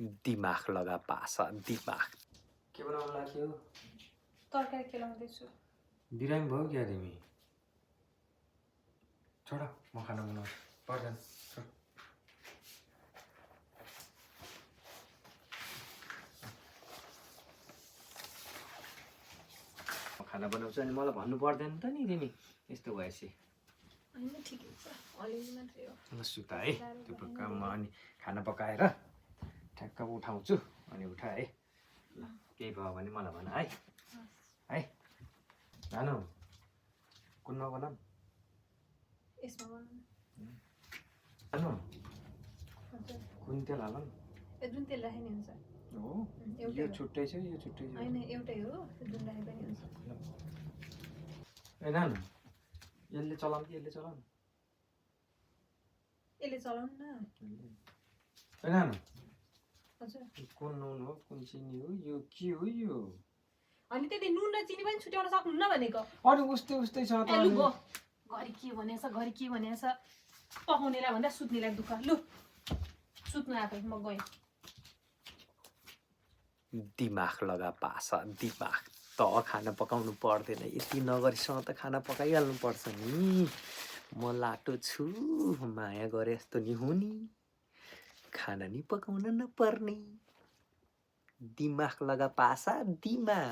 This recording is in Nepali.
दिमाग लगा पासा दिमाग के बनाउन लाग्यो तरकारी केलाउँदैछु बिरामी भयो क्या तिमी छोड म खाना बनाउँछु पर्दैन म खाना बनाउँछु अनि मलाई भन्नु पर्दैन त नि तिमी यस्तो भएपछि हैन ठिकै छ अलिअलि मात्रै हो ल सुता है त्यो काममा अनि खाना पकाएर ठ्याक्क उठाउँछु अनि उठा है ल केही भयो भने मलाई भन है है जानु कुनमा बनाऊ यसमा बनाउनु जानु हजुर कुन तेल हालौँ ए जुन तेल राखे नि हुन्छ हो एउटै यो हो। छुट्टै छ यो छुट्टै छ हैन एउटै हो जुन राखे पनि हुन्छ ए नानु यसले चलाउँ कि यसले चलाउँ यसले चलाउनु न ए नानु हजुर कुन नुन हो कुन चिनी हो यो के हो यो अनि त्यति नुन र चिनी पनि छुट्याउन सक्नुहुन्न भनेको अनि उस्तै उस्तै छ त ए लु गो घरि के भनेछ घरि के भनेछ पकाउनेलाई भन्दा सुत्नेलाई दुःख लु सुत्नु आएको म गएँ दिमाग लगा पासा दिमाग त खाना पकाउनु पर्दैन यति नगरीसँग त खाना पकाइहाल्नु पर्छ नि म लाटो छु माया गरे जस्तो नि हो नि खाना नि पकाउन नपर्ने दिमाग लगा पासा दिमाग